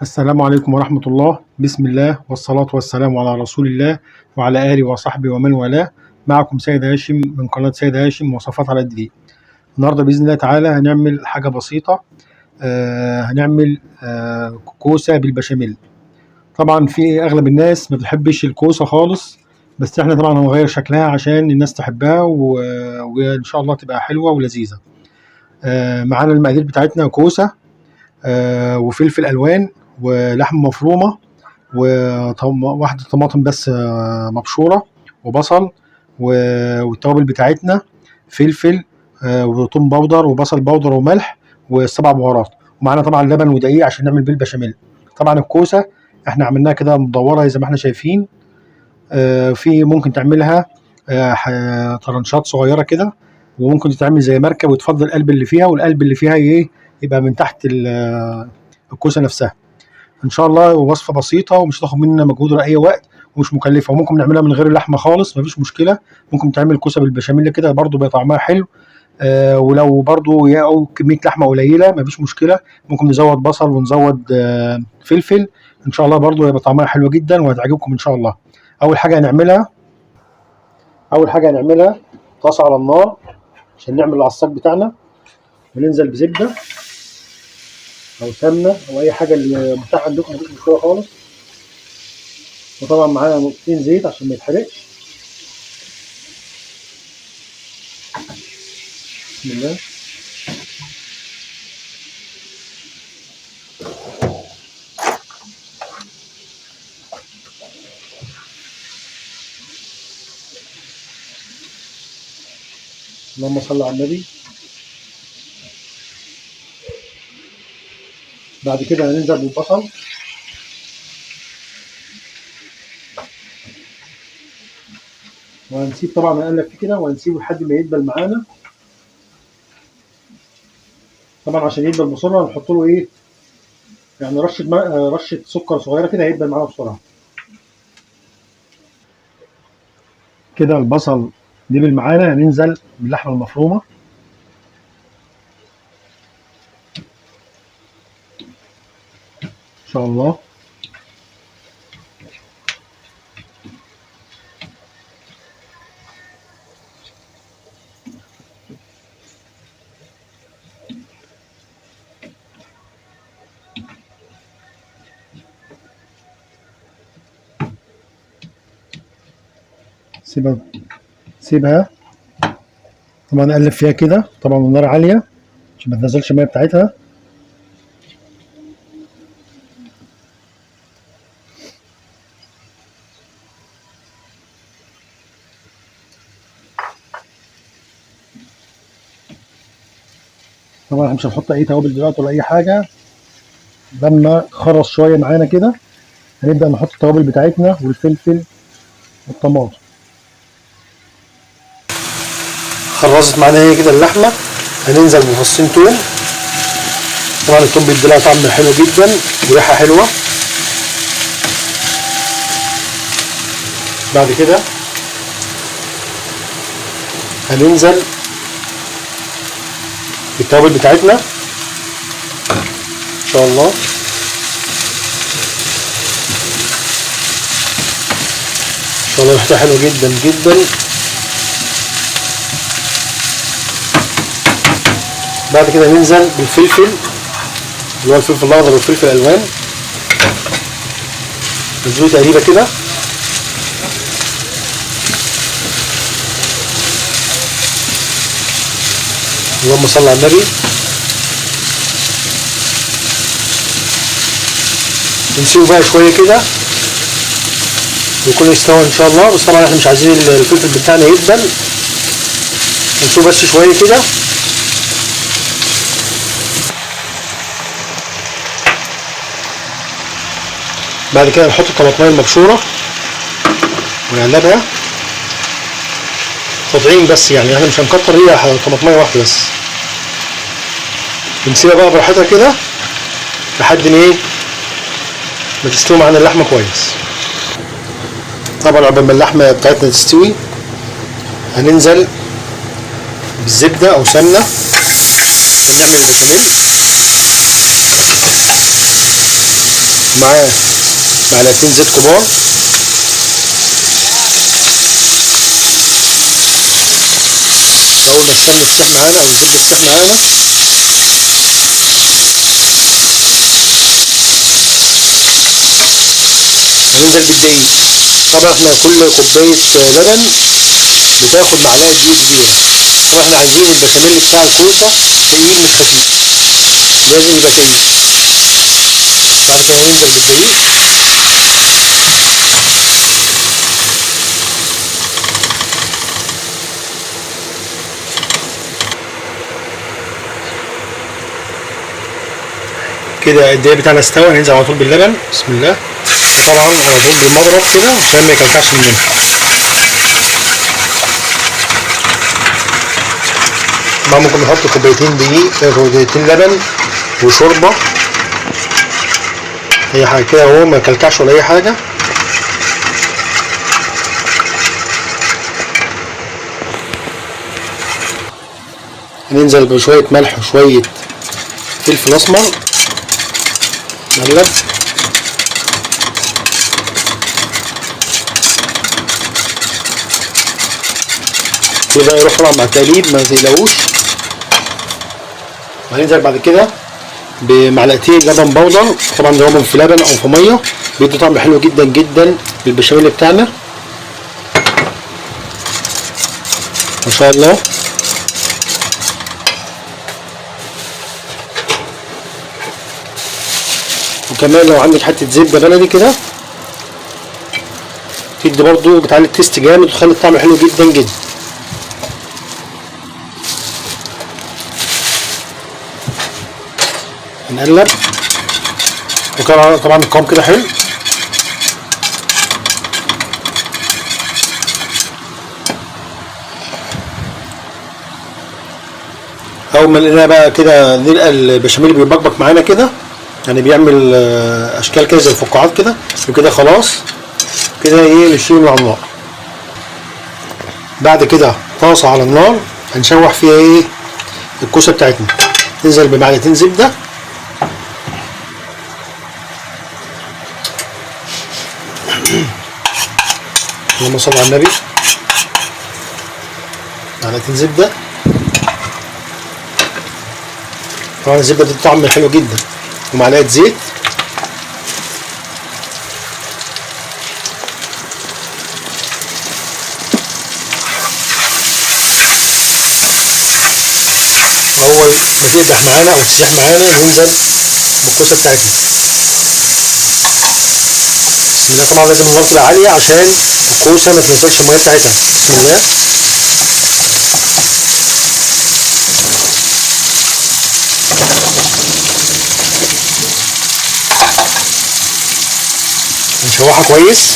السلام عليكم ورحمة الله. بسم الله والصلاة والسلام على رسول الله وعلى آله وصحبه ومن والاه. معكم سيد هاشم من قناة سيد هاشم وصفات على الدقيق. النهاردة بإذن الله تعالى هنعمل حاجة بسيطة، هنعمل كوسة بالبشاميل. طبعا في أغلب الناس ما بتحبش الكوسة خالص، بس احنا طبعا هنغير شكلها عشان الناس تحبها وإن شاء الله تبقى حلوة ولذيذة. معانا المقادير بتاعتنا: كوسة وفلفل ألوان ولحم مفرومة وواحدة طماطم بس مبشورة وبصل والتوابل بتاعتنا فلفل وثوم بودر وبصل بودر وملح والسبع بهارات، ومعانا طبعا لبن ودقيق عشان نعمل بيه البشاميل. طبعا الكوسة احنا عملناها كده مدورة زي ما احنا شايفين، في ممكن تعملها طرنشات صغيرة كده، وممكن تتعمل زي مركب وتفضل القلب اللي فيها، والقلب اللي فيها ايه يبقى من تحت الكوسة نفسها. ان شاء الله وصفه بسيطة ومش هتاخد مننا مجهود ولا اي وقت ومش مكلفة، وممكن نعملها من غير اللحمة خالص مفيش مشكلة. ممكن تعمل كوسة بالبشاميل كده برده بيبقى طعمها حلو، ولو برده او كمية لحمه قليله مفيش مشكلة، ممكن نزود بصل ونزود فلفل، ان شاء الله برده هيبقى طعمها حلو جدا وهتعجبكم ان شاء الله. اول حاجة هنعملها طاسه على النار عشان نعمل العصاج بتاعنا، وننزل بزبده او سمنه او اي حاجة اللي متاحة عندكم مفيش مشكلة خالص. وطبعا معانا نقطتين زيت عشان ما يتحرقش. بسم الله. اللهم صل على النبي. بعد كده هننزل بالبصل، وهنسيب طبعا نقلب فيه كده وهنسيبه لحد ما يدبل معانا. طبعا عشان يدبل بسرعة هنحط له ايه، يعني رشه سكر صغيرة كده هيدبل معانا بسرعة. كده البصل دبل معانا، هننزل باللحمه المفرومه. ان شاء الله سيبها طبعا نقلب فيها كده، طبعا النار عالية عشان ما تنزلش المية بتاعتها. طبعا احنا مش هنحط اي توابل دلوقتي ولا اي حاجة، لما تخرص شوية معانا كده هنبدا نحط التوابل بتاعتنا والفلفل والطماطم. خلصت معانا هي كده اللحمة، هننزل بفصين توم. طبعا التوم بيدي لها طعم حلو جدا وريحه حلوة. بعد كده هننزل بالتوابل بتاعتنا ان شاء الله. ان شاء الله ريحتها حلوة جدا جدا. بعد كده ننزل بالفلفل اللي هو الفلفل الاخضر والفلفل الالوان، نزلوه تقريبا كده. اللهم صل على النبي. نسيبه بقى شوية كده ويكون استوى ان شاء الله، بس طبعا احنا مش عايزين الفلفل بتاعنا يدبل، نسيبه بس شوية كده. بعد كده نحط الطماطمايه المبشوره ونقلبها تطعيم بس، يعني احنا مش هنكتر، هي طماطمايه واحدة بس. بنسيبها بقى براحتها كده لحد ما ايه ما تستوي معانا اللحمة كويس. طبعا عقبال ما اللحمة بتاعتنا تستوي هننزل بالزبده او سمنه عشان نعمل البشاميل. ومعاه معلقتين زيت كبار. اول ما السمنة تسيح معانا او الزبدة تسيح معانا هننزل بالدقيق. طبعا احنا كل كوباية لبن بتاخد معلقه دقيق كبيرة. طبعا احنا عايزين البشاميل بتاع الكوسه تقيل مش خفيف، لازم يبقى تقيل. بعد كده هننزل بالدقيق. كده الدقيق بتاعنا استوى، هننزل على طول باللبن. بسم الله. طبعا على طول بالمضرب كده عشان ما يكلكعش مننا. طبعا ممكن نحط كوبايتين دقيق، كوبايتين لبن وشوربه، اي حاجة كده اهو، ما يكلكعش ولا اي حاجة. هننزل بشوية ملح وشوية فلفل اسمر، نقلب. كل ده يروح طبعا مع التقليب، ما تقلقوش. وهننزل بعد كده بمعلقتين لبن بودر، طبعا نضربهم في لبن او في مية، بيدوا طعم حلو جدا جدا للبشاميل بتاعنا ما شاء الله. وكمان لو عندك حتة زبدة بلدي كده تدي برضو، بتعلي التيست جامد وتخلي الطعم حلو جدا جدا. نقلب، وكمان طبعا القوام كده حلو. اول ما لقينا بقى كده نلقى البشاميل بيبقبق معانا كده، يعني بيعمل اشكال كده زي الفقاعات كده وكده، خلاص كده ايه نشيله من على النار. بعد كده طاسه على النار هنشوح فيها ايه الكوسه بتاعتنا. ننزل بمعلقتين زبدة، اللهم صل على النبي. معلقتين زبدة، طبعا الزبدة دي طعم حلو جدا، ومعلقة زيت. اول ما تقدح معانا او تسيح معانا ننزل بالكوسه بتاعتنا. بسم الله. طبعا لازم النار تبقى عالية عشان الكوسه ما تنزلش المية بتاعتها. بسم الله. نشوحها كويس.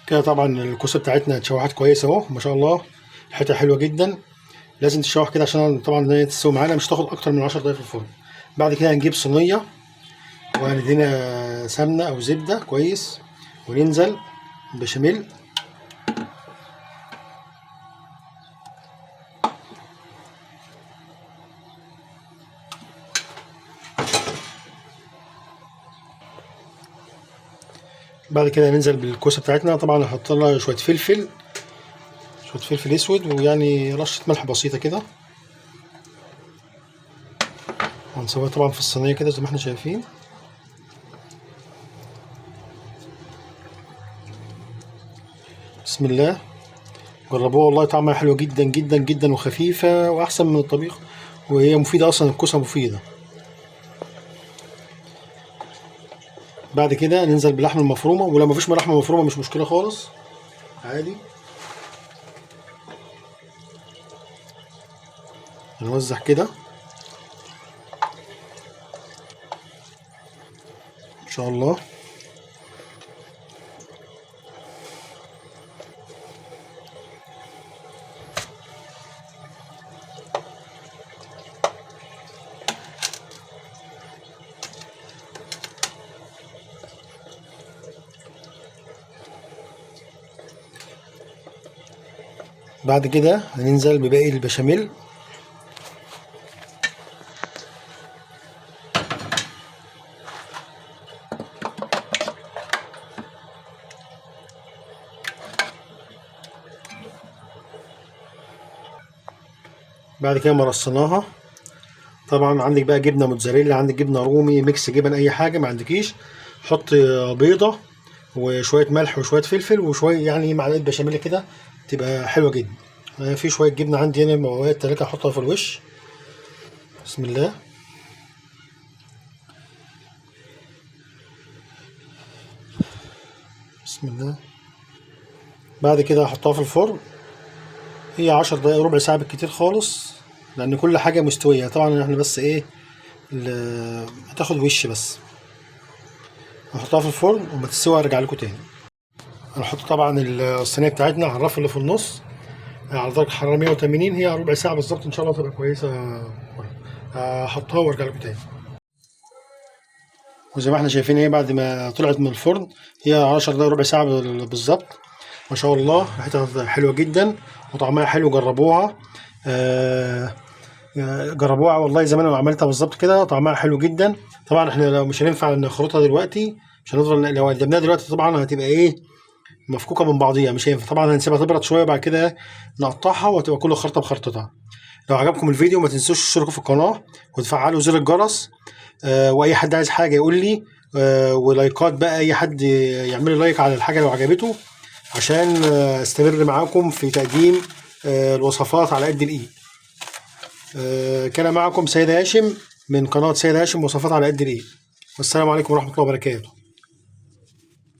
كده طبعا الكوسه بتاعتنا اتشوحت كويس اهو ما شاء الله، ريحتها حلوة جدا. لازم تتشوح كده عشان طبعا هي تستوي معانا، مش تاخد اكتر من 10 دقايق في الفرن. بعد كده هنجيب صينية وهندينا سمنه او زبدة كويس، وننزل بشاميل. بعد كده ننزل بالكوسه بتاعتنا. طبعا هنحط لها شوية فلفل، شوية فلفل اسود، ويعني رشه ملح بسيطة كده. وهنسويها طبعا في الصينية كده زي ما احنا شايفين. بسم الله. جربوها والله طعمها حلو جدا جدا جدا، وخفيفة واحسن من الطبيخ، وهي مفيدة اصلا، الكوسه مفيدة. بعد كده ننزل باللحمه المفرومه، ولو مفيش لحمه مفرومه مش مشكلة خالص، عادي. هنوزع كده ان شاء الله. بعد كده هننزل بباقي البشاميل. بعد كده ما رصيناها، طبعا عندك بقى جبنه موتزاريلا، عندك جبنه رومي، mix جبن، اي حاجة. ما عندكيش حط بيضة وشوية ملح وشوية فلفل وشوية يعني معلقه بشاميل كده، تبقى حلوة جدا. في شوية جبنه عندي هنا مواد 3 احطها في الوش. بسم الله. بسم الله. بعد كده هحطها في الفرن، هي 10 دقايق ربع ساعة بالكتير خالص، لان كل حاجة مستوية. طبعا احنا بس ايه هتاخد وش بس. هحطها في الفرن وما تستوي ارجع لكم تاني. هنحط طبعا الصينية بتاعتنا على الرف اللي في النص على درجه حرارة 180، هي ربع ساعة بالظبط ان شاء الله تبقى كويسة. هحطها وارجع لكم تاني. وزي ما احنا شايفين هي بعد ما طلعت من الفرن هي 10 دقايق ربع ساعة بالظبط. ما شاء الله ريحتها حلوة جدا وطعمها حلو. جربوها، جربوها والله زي ما انا عملتها بالظبط كده، طعمها حلو جدا. طبعا احنا لو مش هينفع نخرطها دلوقتي، مش هنفضل، لو قدمناها دلوقتي طبعا هتبقى ايه مفكوكه من بعضيها، مش هينفع. طبعا هنسيبها تبرد شوية وبعد كده نقطعها وتبقى كل خرطه بخرطتها. لو عجبكم الفيديو ما تنسوش تشتركوا في القناة وتفعلوا زر الجرس، واي حد عايز حاجة يقول لي، ولايكات بقى، اي حد يعمل لي like على الحاجة لو عجبته، عشان استمر معاكم في تقديم الوصفات على قد الايد. كان معكم سيد هاشم من قناة سيد هاشم وصفات على قد الايد، والسلام عليكم ورحمة الله وبركاته.